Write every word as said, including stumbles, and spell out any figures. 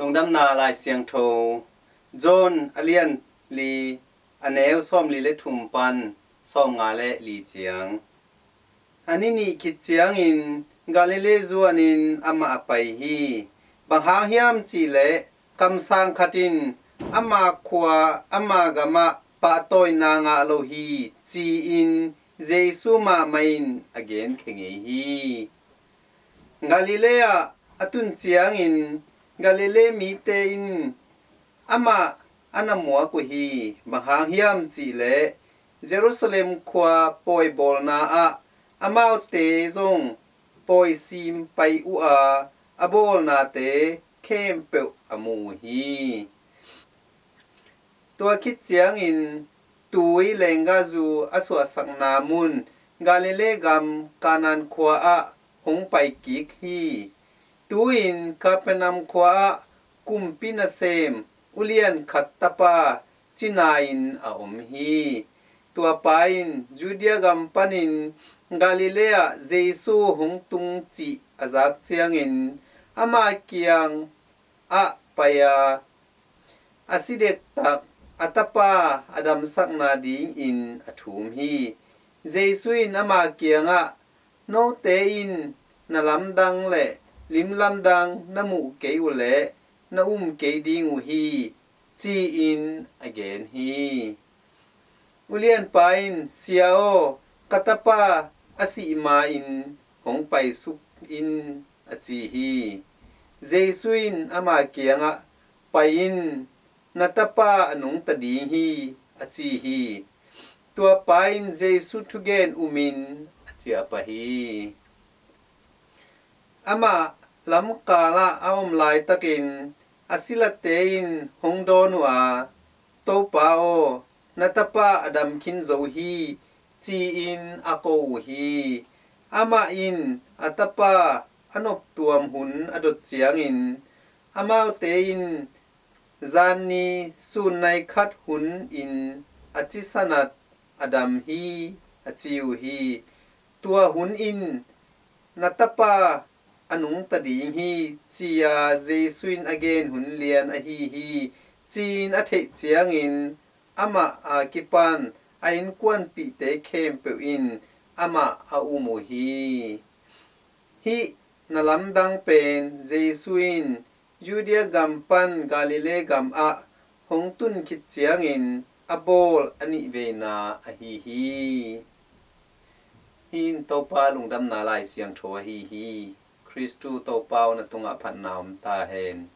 Lungdamna Lai Siangtho, John a lian li, a neu sawmli le thum pan sawmnga le li ciang. A ni nih khit ciangin Galilee zuanin amah a pai hi. Bang hang hiam cihleh kamsang khat in ama khua, ama gamah pahtawina ngah lo hi, ci-in Jesu mahmah in a genkhia ngei hi. Galilee ah a tun ciangin Galilee mite in amah a na muak uh hi. Bang hang hiam cihleh Jerusalem khua pawibawlna ah amaute zong pawisim pai uh a, a bawlnate khempeuh a mu uh hi. Tua khit ciangin tui lenggahzu a suahsakna mun Galilee gam Kanaan khua ah hong pai kik hi. Tu-in Kapernaum khua ah kumpi nasem ulian khat tapa cina-in a om hi. Tua pa in Judea gam panin Galilee ah Jesu hong tung cih a zak ciangin ama kiang ah pai a, a si dektak a tapa a damsakna dingin a thum hi. Jesu in ama kiangah, "Note in na lamdang le lim lamdang na muh kei uh leh na um kei ding uh hi," ci-in a gen hi. Ulianpa in, "Sia aw, ka tapa a sih ma-in hong paisuk in," a ci hi. Jesu in ama kiangah, "Pai in, na tapa a nungta ding hi," a ci hi. Tua pa in Jesu thugen umin a ciah pah hi. Amah lamkal ah a om laitakin a silate in hong dawn uh a, "Topa aw, na tapa a dam khin zo hi," ci-in a ko uh hi. Amah in a tapa a noptuam hun a dot ciangin amaute in, "Zanni sun nai khat hunin a cisanat a dam hi," a ci uh hi. Tua hun in, "Na tapa a nungta ding hi," ci-a Jesu in a gen hun lian ahi hi, ci-in a theih ciangin amah a kipan a innkuanpihte khempeuh in amah a um uh hi. Hih na lamdang pen Jesu in Judea gam pan Galilee gam ah hong tun khit ciangin a bawl a nihveina ahi hi. Hih in Topa lungdamna Lai Siangtho ahi hi. Khristu Topa aw, na tungah phatna om ta hen.